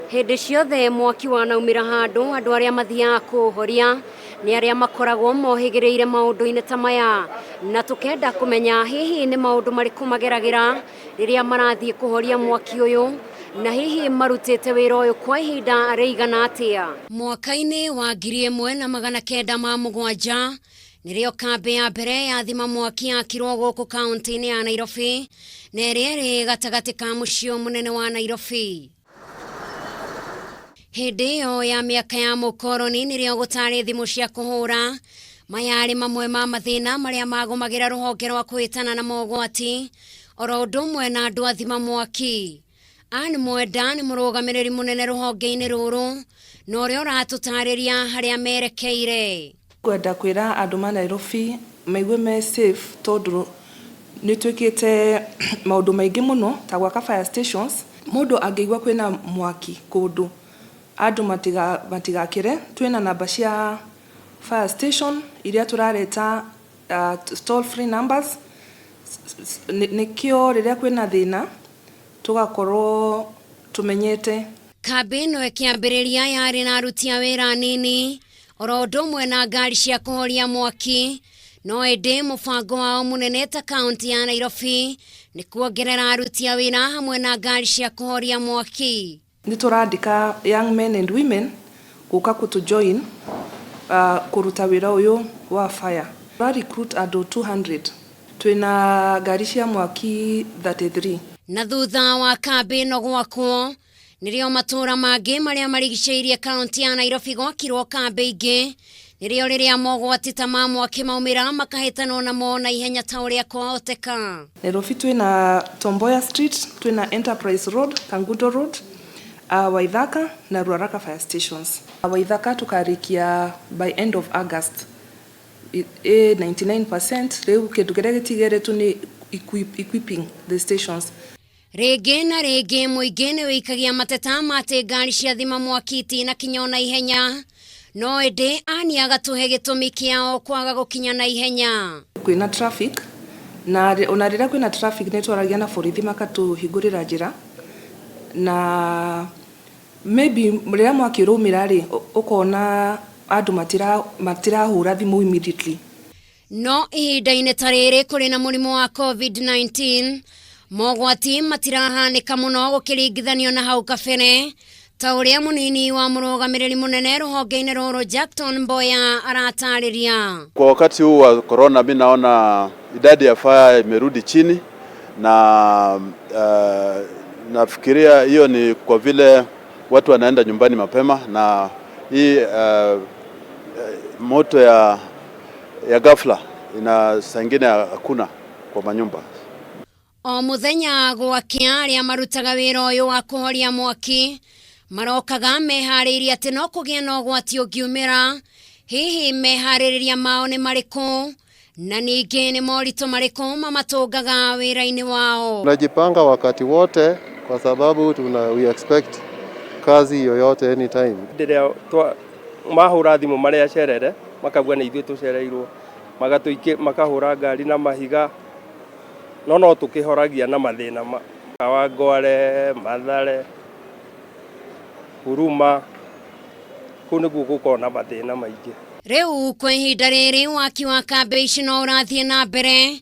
Hĩndĩ ciothe mwaki wanaumĩra handũ, andũ arĩa mathiaga kũũhoria nĩ arĩa makoragwo mohĩgĩrĩire maũndũ-inĩ ta maya, na tũkenda kũmenya hihi nĩ maũndũ marĩkũ mageragĩra rĩrĩa marathiĩ kũhoria mwaki ũyũ, na hihi marutĩte wĩra ũyũ kwa ihinda rĩigana atĩa. Mwaka-inĩ wa 1970 nĩrĩo kambĩ ya mbere ya thima mwaki yakirwo gũkũ kaunti-inĩ ya Nairobi, na ĩrĩa ĩrĩ gatagatĩ ka mũciĩ mũnene wa Nairobi. Hĩndĩ ĩyo ya mĩaka ya mũkoroni nĩrĩo gũtarĩ thimũ cia kũhũra. Maya arĩ mamwe ma mathĩna marĩa magũmagĩra rũhonge rwa kũhĩtana na mogwati oro ũndũ ũmwe na andũ a thima mwaki. Ann Mwenda nĩ mũrũgamĩrĩri mũnene rũhonge-inĩ rũrũ na ũrĩa ũratũtarĩria harĩa merekeire. Ngwenda kwĩra andũ ma Nairobi maigue me safe tondũ nĩ twĩkĩte maũndũ maingĩ mũno ta gwaka fire stations. Mũndũ angĩigua kwĩna mwaki kũndũ, andũ matigakĩre, twĩna namba cia fire station iria tũrareta toll free numbers, nĩkĩo rĩrĩa kwĩna thĩna tũgakorwo tũmenyete. Kambĩ ĩno ĩkĩambĩrĩria yarĩ na aruti a wĩra anini oro ũndũ ũmwe na ngari cia kũhoria mwaki, no ĩndĩ mũbango wao mũnene ta kaunti ya Nairobi nĩ kuongerera aruti a wĩra hamwe na ngari cia kũhoria mwaki. Nĩ tũrandĩka young men and women gũka kũtũ join kũruta wĩra ũyũ wa fire. Tũra recruit andũ 200, twĩna ngari cia mwaki 33. Na thutha wa kambĩ ĩno gwakwo nĩrĩo matũũra mangĩ marĩa marigicĩirie kaunti ya Nairobi gwakirwo kambĩ ingĩ, nĩrĩo rĩrĩa mogwati ta ma mwaki maumĩra makahĩtanwo namo na ihenya ta ũrĩa kwahoteka. Nairobi twĩna Tom Mboya Street, twĩna Enterprise Road, Kangundo Road, Waithaka na Ruaraka fire stations. Waithaka tũkarĩkia by end of August ĩ 99%. Rĩu kĩndũ kĩrĩa gĩtigere tu nĩ equipping the stations. Rĩngĩ na rĩngĩ mũingĩ nĩ wĩikagia mateta ma atĩ ngari cia thima mwaki itinakinya ona ihenya, no ĩndĩ Ani agatũhe gĩtũmi kĩao kwaga gũkinya na ihenya. Kwĩna traffic, na ona rĩrĩa kwĩna traffic nĩ twaragia na borithi makatũhingũrĩra njĩra, na maybe rĩrĩa mwaki ũraumĩra rĩ, ũkona andũ matirahũra thimũ immediately. No ihinda-inĩ ta rĩrĩ kũrĩ na mũrimũ wa COVID-19, mogwati matirahanĩka mũno gũkĩringithanio na hau kabere, ta ũrĩa mũnini wa mũrũgamĩrĩri mũnene rũhonge-inĩ rũrũ Jackton Mboya aratarĩria. Kwa wakati huu wa corona, mi naona idadi ya fire imerudi chini na nafikiria hiyo ni kwa vile watu wanaenda nyumbani mapema na hii moto ya ghafla ina saa ingine hakuna kwa manyumba. O mũthenya gwakĩa, arĩa marutaga wĩra ũyũ wa kũhoria mwaki marokaga meharĩirie atĩ no kũgĩe na ũgwati ũngiumĩra. Hihi meharĩrĩria mao nĩ marĩkũ, na ningĩ nĩ moritũ marĩkũ mamatũngaga wĩra-inĩ wao? Tunajipanga wakati wote kwa sababu we expect kazi yoyote anytime. Rĩrĩa mahũra thimũ marĩa acerere makauga nĩ ithuĩ tũcereirwo, magatũikĩ makahũra ngari na mahiga, no tũkĩhoragia na mathĩna ma Kawangware, Mathare, Huruma, kũu nĩkuo gũkoragwo na mathĩna maingĩ. Rĩu kwa ihinda rĩrĩ waki wa kambĩ ici no ũrathiĩ na mbere,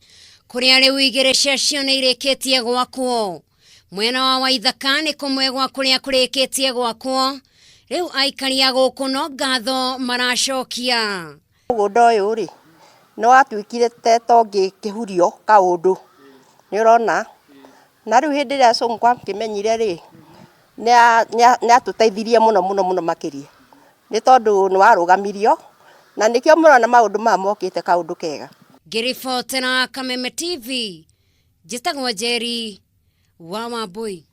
kũrĩa rĩu igĩrĩ ciacio nĩ irĩkĩtie gwakwo. Mwena wa Waithaka nĩ kũmwe gwa kũrĩa kũrĩkĩtie gwakwo. Rĩu aikari a gũkũ no ngatho maracokia. Mũgũnda ũyũ rĩ nĩ watuĩkire ta ũngĩkĩhurio kaũndũ, nĩ ũrona, na rĩu hĩndĩ ĩrĩa Sonko akĩmenyire rĩ, nĩ atũteithirie mũno mũno mũno makĩria, nĩ tondũ nĩ warũgamirio na nĩkĩo mũrona maũndũ maya mokĩte kaũndũ kega. Ngĩribotera Kameme TV, njĩtagwo Njeri wa Wambui.